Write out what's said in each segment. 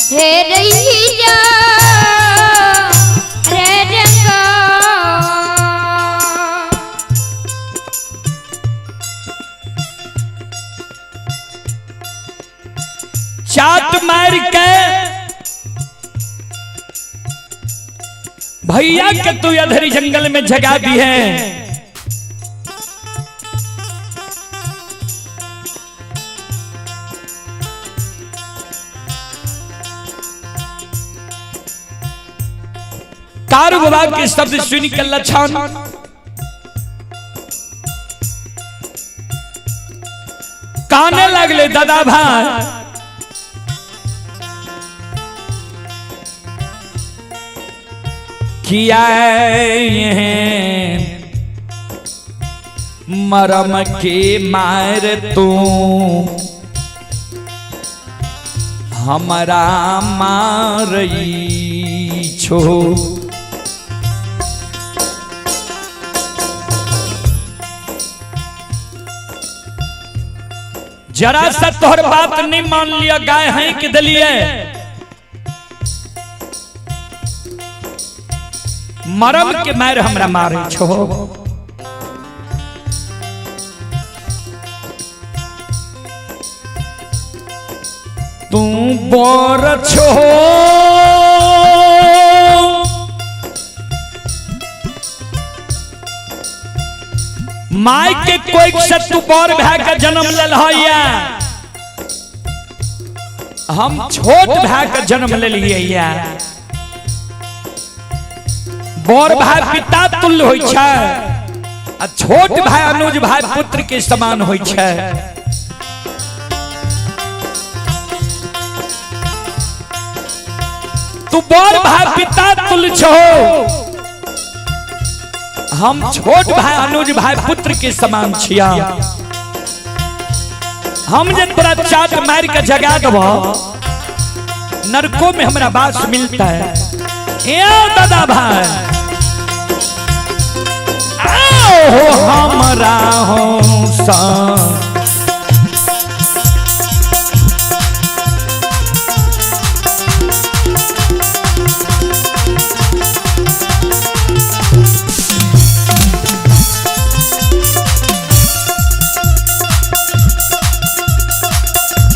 हे रैया रे रंगा। चाट मार के भैया के तू अधरी जंगल में जगा दी है। कारू बाबा के शब्द सुन के लक्षण काने लगले, दादा भाई किया है मरम के मार तू हमरा मारई छो। जरा सा तोहर बात नहीं मान लिया, गाय हैं कि दलिए मरम के मार हमरा मारे छो। तू बोर छो my के कोई से तू बोर भै के जन्म लेल हइया, हम छोट भै के जन्म लेलिए या। बड़ भाई पिता तुल्य होइ छै आ छोट भाई अनुज भाई पुत्र के समान होइ छै। तू बड़ भाई पिता तुल्य छो, हम छोट भाई अनुज भाई पुत्र के समान छिया। हम जे तोरा चाट मार के जगा देबो नरको में हमरा बास मिलता है। ए दादा भाई आओ हो हमरा हो सा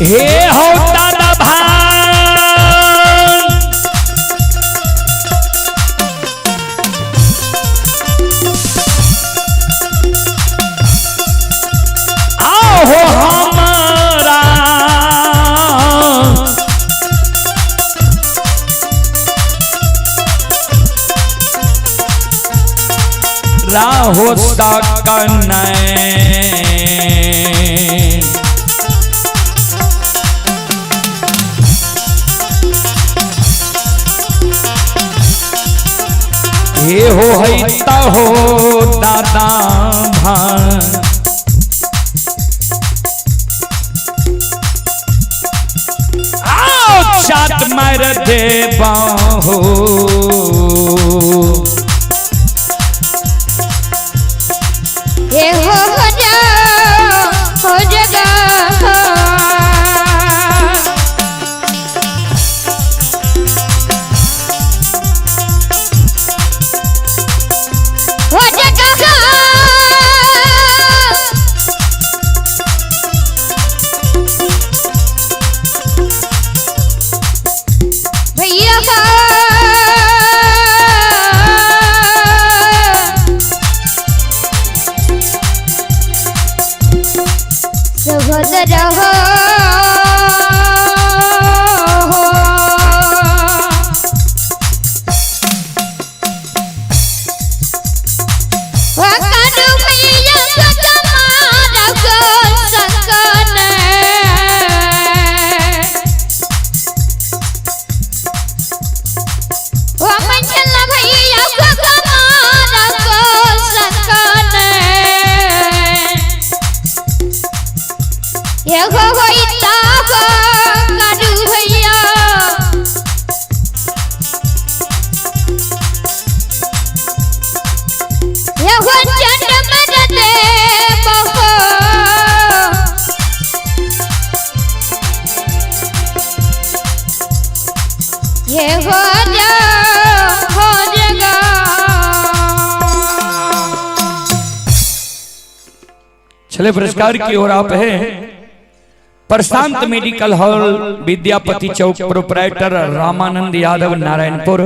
हे हो दादा भाई आओ हो हमारा राहो सकन हे हो है हो दादा भाई आओ चाट मार दे बाहो। हे हो जा हो जगा हो जगा। भैया हे हो जा हो जगा। चले पुरस्कार की ओर आप हैं। Prashant medical hall, Vidyapati Chowk, proprietor Ramanand Yadav, Narayanpur.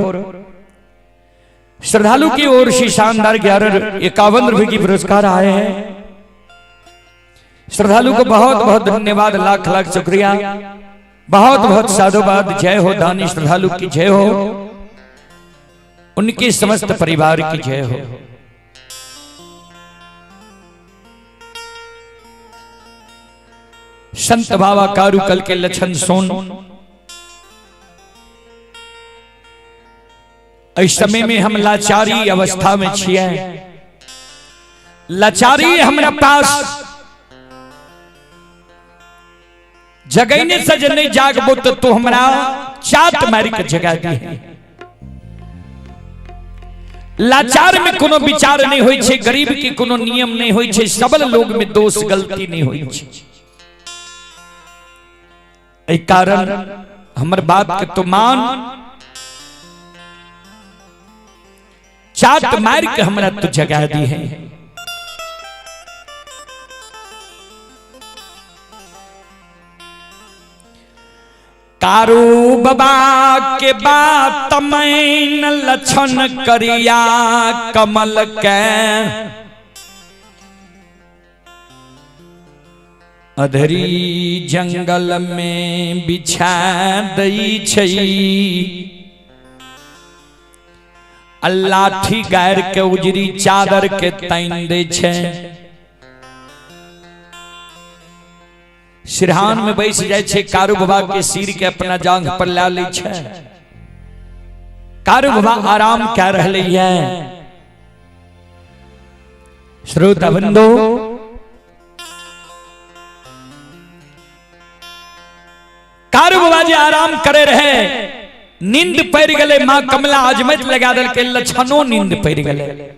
श्रद्धालु की ओर से शानदार 1151 रुपए की पुरस्कार आए हैं। श्रद्धालु को बहुत बहुत धन्यवाद, लाख लाख शुक्रिया, बहुत बहुत साधुवाद। जय हो दानी श्रद्धालु की जय हो, उनके समस्त परिवार की जय हो। संत बाबा कारू कल के लक्षण सोन इस समय में हम लाचारी अवस्था में छिए। लाचारी हमरा पास जगैने से जे नहीं जागबो तो तू हमरा चात मार के जगा दी है। लाचार में कोनो विचार नहीं होई छे, गरीब के कोनो नियम नहीं होई छे, सबल लोग में दोष गलती नहीं होई छे। एहि कारण हमर बात के तो मान, चात मार के हमरा तो जगा दी है। कारू बाबा के बात मैन लक्षण करिया कमल के अधरी जंगल में बिछा दई छै। लाठी गायर के उजरी चादर के तैन दे छै। सिरहान में बैस जाय छै, कारू बाबा के सिर के अपना जांघ पर ला लै छै। कारू बाबा आराम कै रहले है। श्रोता बंधु, कारू बाबा जी आराम करे रहे, नींद पड़ गए। मां कमला अजमत लगा देलकै, लक्षणों नींद पड़ गए।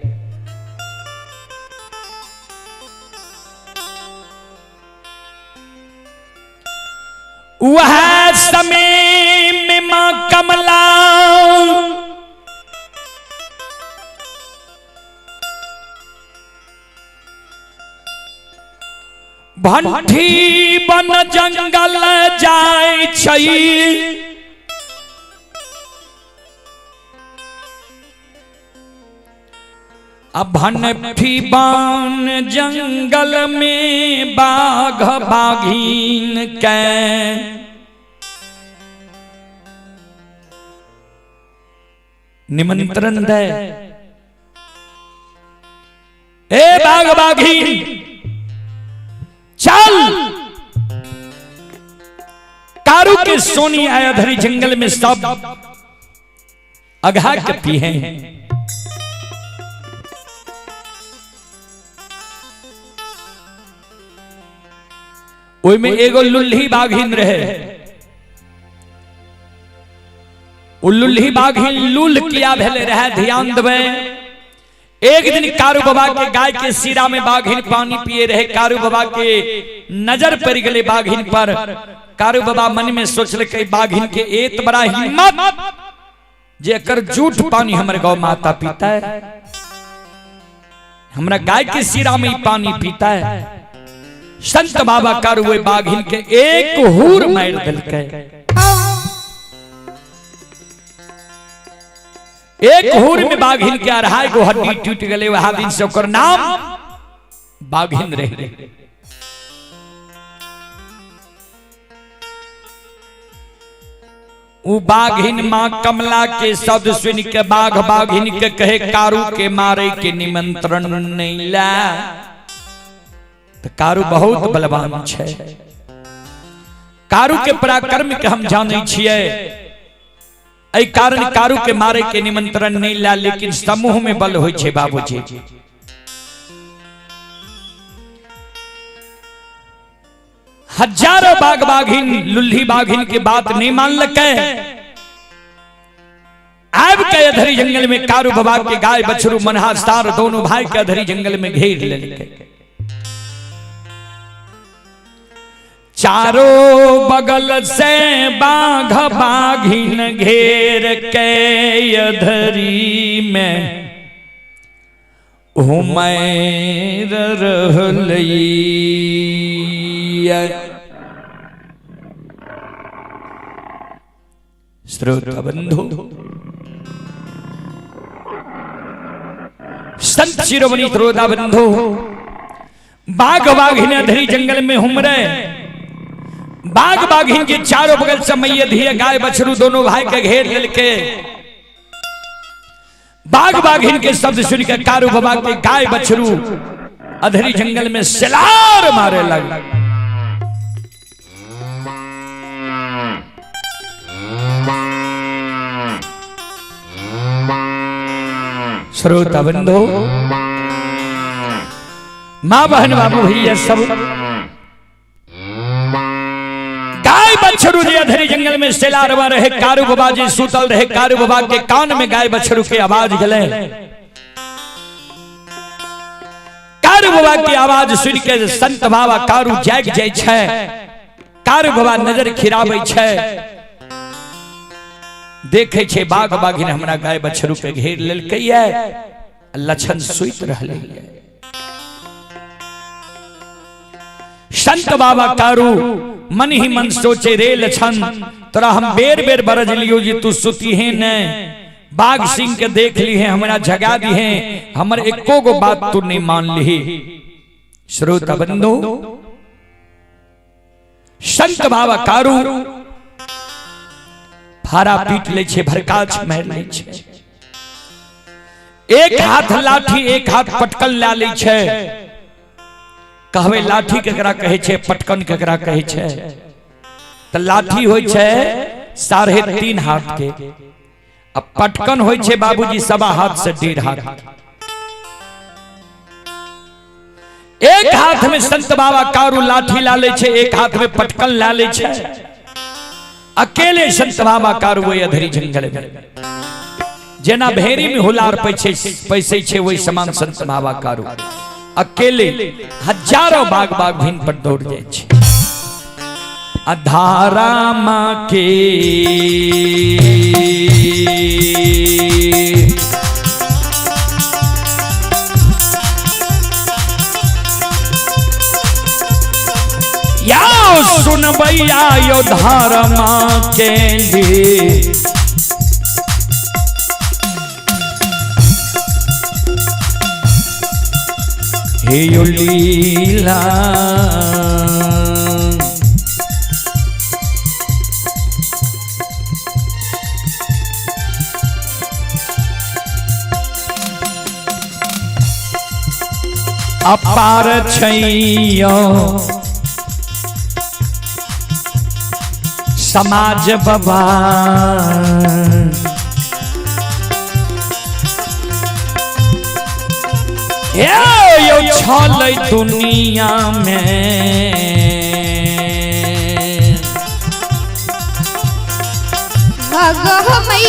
वह समय में मां कमला भंठी बन जंगल जाय छै। अब भंठी बन जंगल में बाघ बाघीन के निमंत्रण दे। ए बाघ बाघीन चल, कारू के सोनी आया धरी जंगल में सब अघा के पीहे। ओई में एगो लुल्ही बाघिन रहे। उ लुल्ही बाघिन लुल किया भेले रहे, ध्यान देबै। एक दिन कारू बाबा के गाय के सिरा में बाघिन पानी पिए रहे। कारू बाबा के नजर पड़ गए बाघिन पर। कारू बाबा मन में सोचलकै बाघिन के एत बड़ा हिम्मत जे एकर जूठ पानी हमर गौ माता पीता है, हमरा गाय के सिरा में पानी पीता है। संत बाबा कारू बाघिन के एक हूर मार देलकै। एक हूर में बाघिन के अढ़ाई गो हड्डी टूट गए। वह दिन से ओकर नाम बाघिन रह गए। उ बाघिन मां कमला के शब्द सुन के बाघ बाघिन के कहे कारू के मारे के निमंत्रण नहीं ला। तो कारू बहुत बलवान छै। कारू के पराक्रम के हम जानै छियै। एहि कारण कारू के मारे के निमंत्रण नहीं ला, लेकिन समूह में बल होइ छै बाबूजी। हजारों बाघ बाघिन लुल्ही बाघिन के बात नहीं मानलकै। आब के अधरी जंगल में कारू बाबा के गाय बछरू मनहा सार दोनों भाई के अधरी जंगल में घेर लेलकै। चारों बगल से बाघ बाघिन घेर के अधरी में हुमैर रहलैया। श्रोता बंधु, संत शिरोमणि श्रोता बंधु, बाघ बाघिन अधरी जंगल में हुमरे, बाघ बाघिन के चारों बगल से मैया धीए गाय बछरू दोनों भाई के घेर लेके। बाघ बाघिन के शब्द सुन के कारू बाबा के गाय बछरू अधरी जंगल में सिलार मारे लग। श्रोता बंधु, माँ बहन बाबू भैया सब, गाय बछरू जी अधरी जंगल में सेलारवा रहे, कारू बाबा जी सुतल रहे। कारू बाबा के कान में गाय बछरू के आवाज गले। कारू बाबा की आवाज सुन के संत बाबा कारू जाग जाय छै। कारू बाबा नजर खिराबै छै, देखे छै बाघ बाघिन हमरा गाय बछरू के घेर लेलकै ये, लछन सुति रहलै ये। संत बाबा कारू मन ही मन सोचे, रे लछन तोरा हम बेर बेर बरज लियो जी तू सुती है ने, बाघ सिंह के देख ली है हमरा जगा दी है, हमर एको गो बात तू नहीं मान ली। श्रोता बंधु, संत बाबा कारू फारा पीट ले छे, भरकाछ मार ले छे, एक हाथ लाठी एक हाथ पटकन ला ले छे। कहवे लाठी केकरा कहे छे, पटकन केकरा कहे छे? त लाठी होय छे 3.5 हाथ के, अब पटकन होय छे बाबूजी 1.25 हाथ से 1.5 हाथ। एक हाथ में संत बाबा कारू लाठी ला ले छे, एक हाथ में पटकन ला ले छे। अकेले संत बाबा कारू वही अधरी जंगल में जेना भेरी में हुलार पैसे छे, वही समान संत बाबा कारू अकेले हजारों बाघ बाघ भिन पर दौड़ जाए छे। अधारा माँ के या सुन भैया यो धारा माँ के लिए हे यो लीला। अपार छैयो समाज बाबा, यो छल दुनिया में भगवई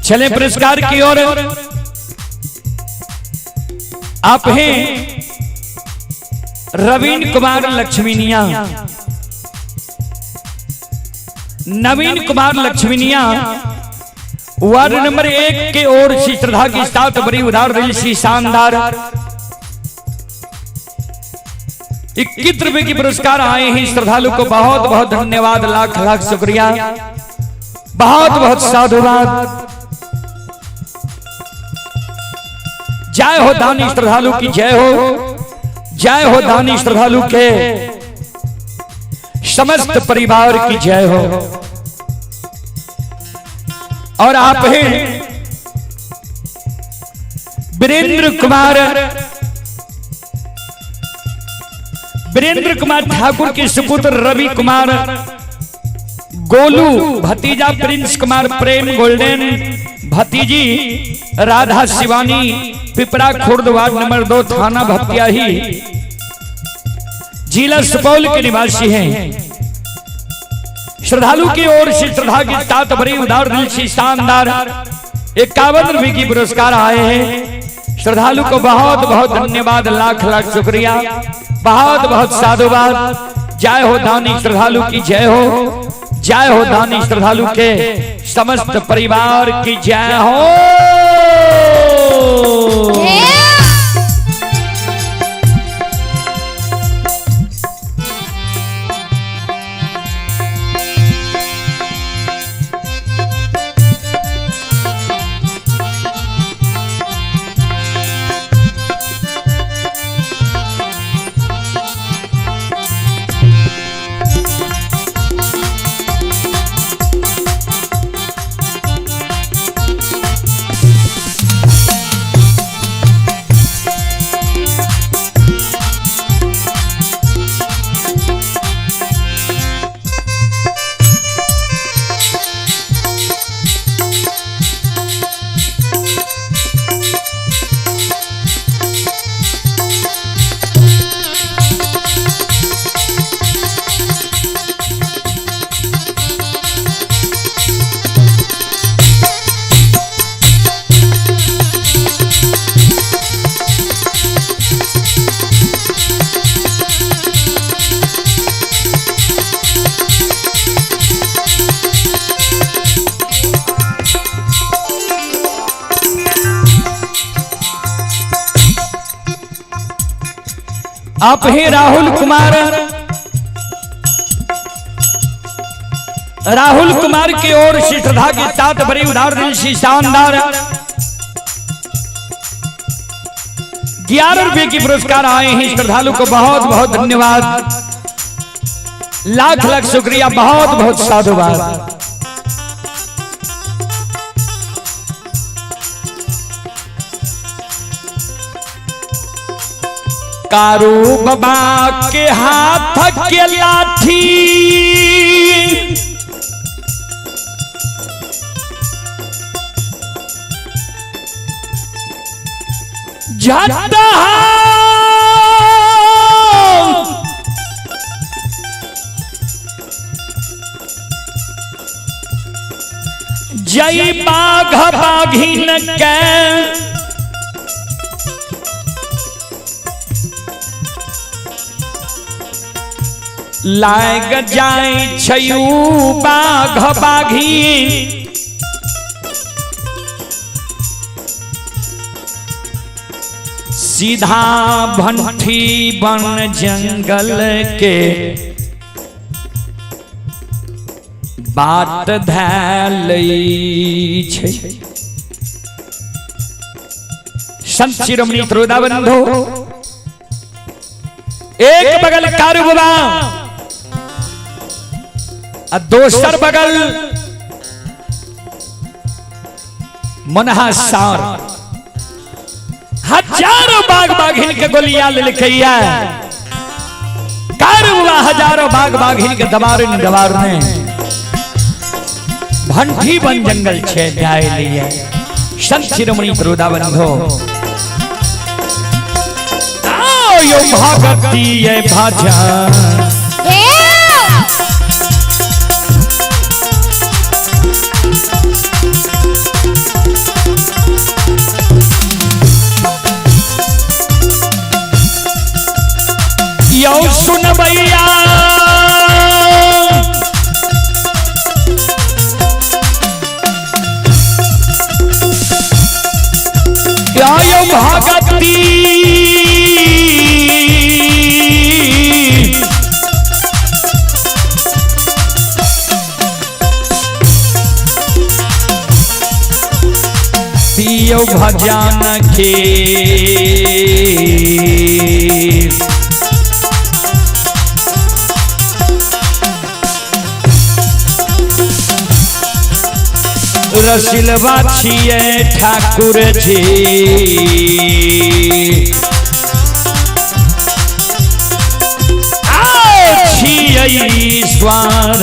चले पुरस्कार की ओर। आप हैं रवीन कुमार लक्ष्मीनिया, नवीन कुमार लक्ष्मीनिया वार्ड नंबर 1 के ओर से श्रद्धा की साथ बड़ी उधार दिल सी शानदार 21 रुपए की पुरस्कार आए हैं। श्रद्धालु को बहुत बहुत धन्यवाद, लाख लाख शुक्रिया, बहुत बहुत साधुवाद। जय हो दानी श्रद्धालु की जय हो, जय हो दानी श्रद्धालु के समस्त परिवार की जय हो। और आप हैं वीरेंद्र कुमार, वीरेंद्र कुमार ठाकुर के सुपुत्र रवि कुमार गोलू, भतीजा प्रिंस कुमार प्रेम गोल्डन, भतीजी राधा शिवानी, पिपरा खुर्द वार्ड नंबर 2, थाना भपटियाही, जिला सुपौल के निवासी हैं। श्रद्धालु की ओर से श्रद्धा की साथ भरी उदार दिल से शानदार 51 रुपए की पुरस्कार आए हैं। श्रद्धालु को बहुत बहुत धन्यवाद, लाख लाख शुक्रिया, बहुत बहुत साधुवाद। जय हो दानी श्रद्धालु की जय हो, जय हो दानी श्रद्धालु के समस्त परिवार की जय हो। आप ही राहुल कुमार, राहुल कुमार की ओर से श्रद्धा के साथ बड़ी उदार दिल से शानदार 11 रुपए की पुरस्कार आए हैं। श्रद्धालु को बहुत बहुत धन्यवाद, लाख लाख शुक्रिया, बहुत बहुत साधुवाद। कारू बाबा के हाथ के लाठी, झटहा जय बाघ बाघिन के लाग जाय छयू बाघ बाघी, सीधा भंठी बन जंगल के बाट धैलै छै। संत शिरोमणि त्रोदा बंधु, एक बगल कारू बाबा आ दोसर बगल मनहा सार, हजारों बाघ बाघिन के गोलियां लेलकैया। कारू बाबा हजारों बाघ बाघिन के दबारने दबारने भंठी बन जंगल छे जाए लिए। संत शिरोमणि त्रोदा बंधु, यो भगती ये भाजा छियौ भजन के। रसिलवा छियै ठाकुर जी। छियै ईश्वर।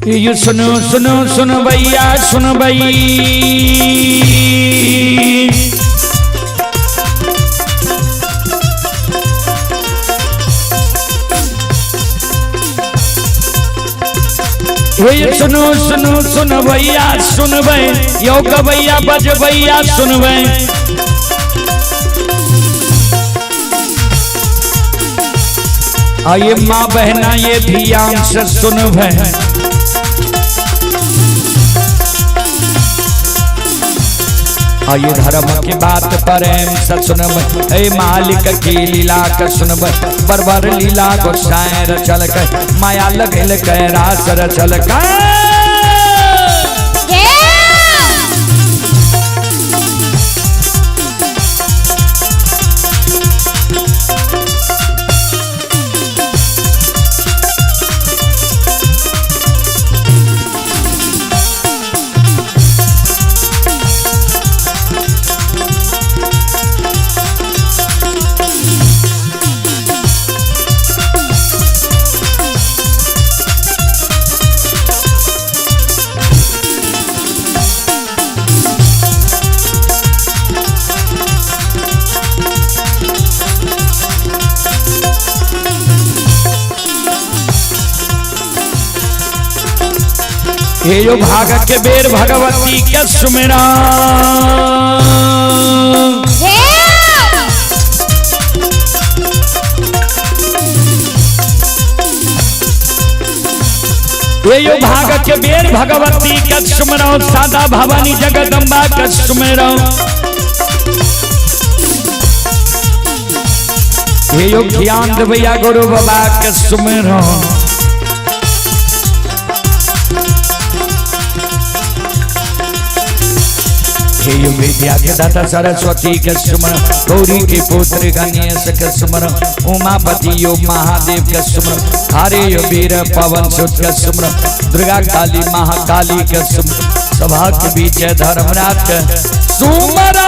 ये सुनो सुनो सुनो भैया सुनो भई। हे सुनो सुनो सुनो भैया सुनबै, यो गवैया बजबैया सुनबै। आइए माँ बहना ये ध्यान से सुनबै। आइए धर्म की बात प्रेम से सुनबै, हे मालिक की लीला के सुनबै। बरबर लीला गोसाई रचल के, माया लगल के रास रचल के। हे यो भाग के बेर भगवती के सुमिरा। हे यो भाग के बेर भगवती के सुमिरा, सादा भवानी जगदम्बा के सुमिरा। हे यो ज्ञान देवैया गुरु बाबा के सुमिरा। हे विद्या के दाता सरस्वती के सुमर, गौरी के पुत्र गणेश के सुमर, उमापति यो महादेव के सुमर, हरे यो वीर पवन सुत के सुमर, दुर्गा काली महाकाली के सुमर, सभा के बीच धर्मराज के सुमर।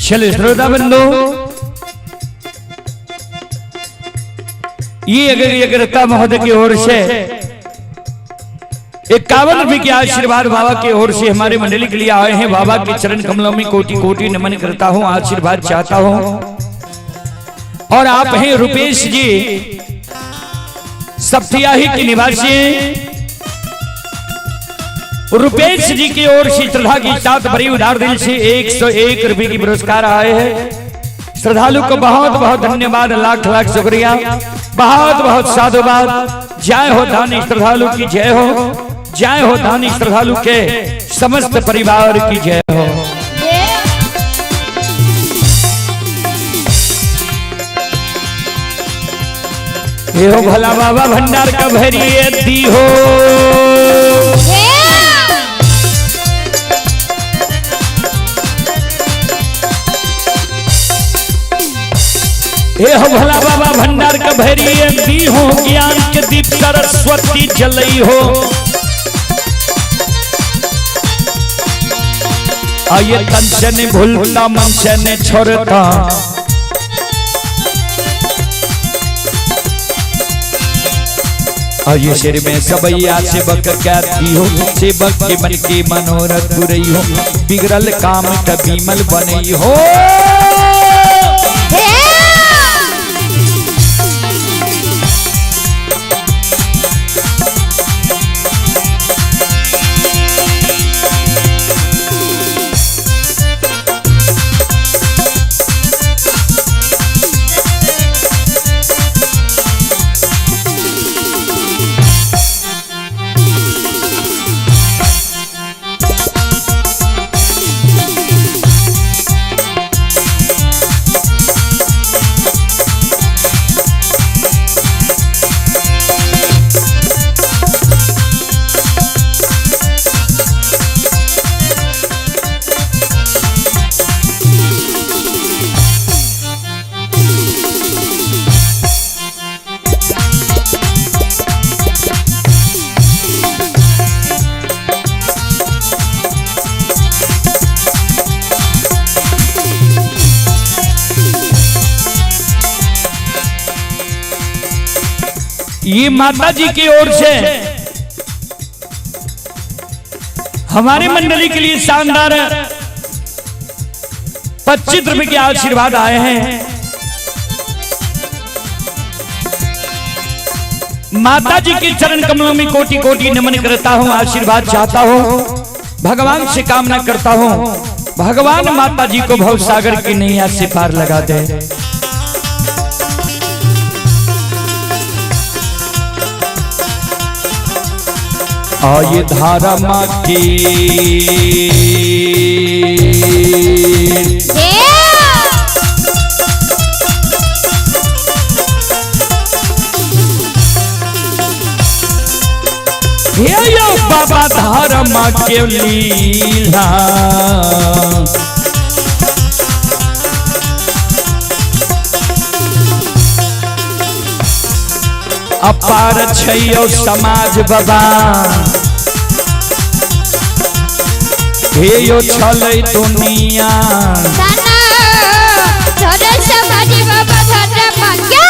चलिए श्रोता बंधु, ये अगर यज्ञता महोदय की ओर से 51 रुपए के आशीर्वाद बाबा की ओर से हमारे मंडली के लिए आए हैं। बाबा के चरण कमलों में कोटि कोटि नमन करता हूं, आशीर्वाद चाहता हूं। और आप हैं रुपेश जी, सप्तियाही के निवासी हैं। रुपेश जी की ओर से श्रद्धा की साथ बड़ी उदार दिल से 101 रुपए की पुरस्कार आए हैं। श्रद्धालु को बहुत बहुत धन्यवाद, लाख लाख शुक्रिया, बहुत बहुत साधुवाद। जय हो दानी श्रद्धालु की जय हो, जय हो दानी श्रद्धालु के समस्त परिवार की जय हो। ये हो भला बाबा भंडार का भरिए दी हो। हे हो भला बाबा भंडार का भरिए दी हो, ज्ञान के दीप सरस्वती जलई हो। आइए तन से नहीं भूलता, मन से नहीं छोड़ता, आइए सिर में सबैया सेवक कहती हो, सेवक के मन के मनोरथ पुरई हो, बिगड़ल काम कभी मल बनई हो। ये माता जी की ओर से हमारे मंडली के लिए शानदार 25 रुपए के आशीर्वाद आए हैं। माता जी के चरण कमलों में कोटि कोटि नमन करता हूं, आशीर्वाद चाहता हूं, भगवान से कामना करता हूं, भगवान माता जी को भव सागर की नैया से पार लगा दे। आये धारा माँ की हे यो बाबा धारा माँ के लीला, अपार छैयो समाज बाबा, हे यो छलै दुनिया। समाज बाबा धर्म के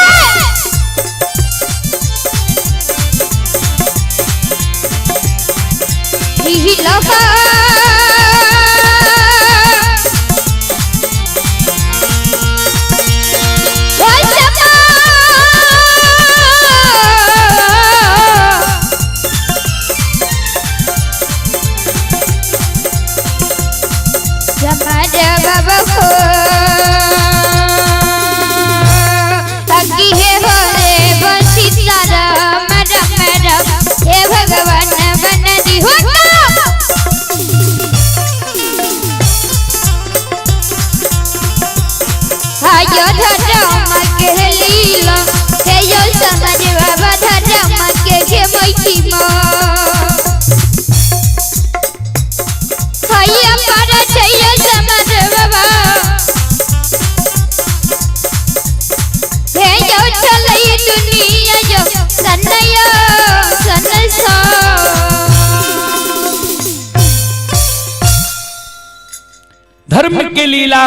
धर्म के लीला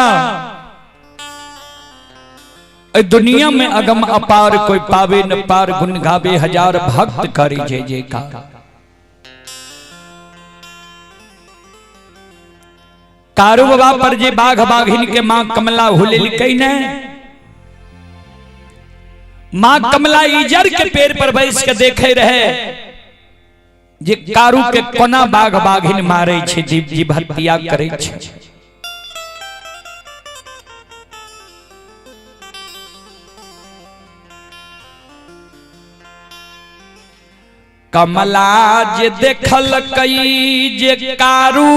एहि दुनिया में अगम अपार, कोई पावे न पार, गुण गावे हजार भक्त करी जय जयकार। कारू बाबा पर जे बाघ बाघिन के मां कमला हुलेलकै ने, मां कमला इजर के पेड़ पर बैस के देखे रहे जे कारू के कोना बाघ बाघिन मारे छे, जीव जीव हत्या करे छे। कमला जे देखल कई जे कारू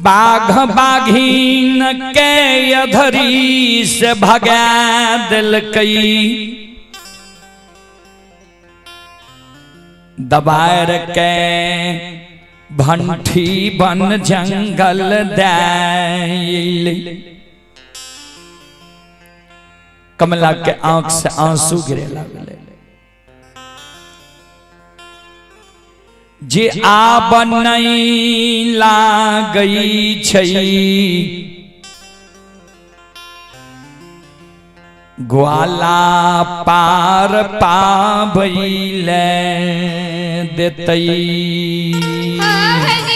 बाघ बाघिन के अधरी से भगा दिलकई, दबार के भंठी बन जंगल दैल। कमला के आंख से आंसू गिरे लागले जे आब नहीं लागई छै ग्वाला पार पाबैले देतई। हाँ।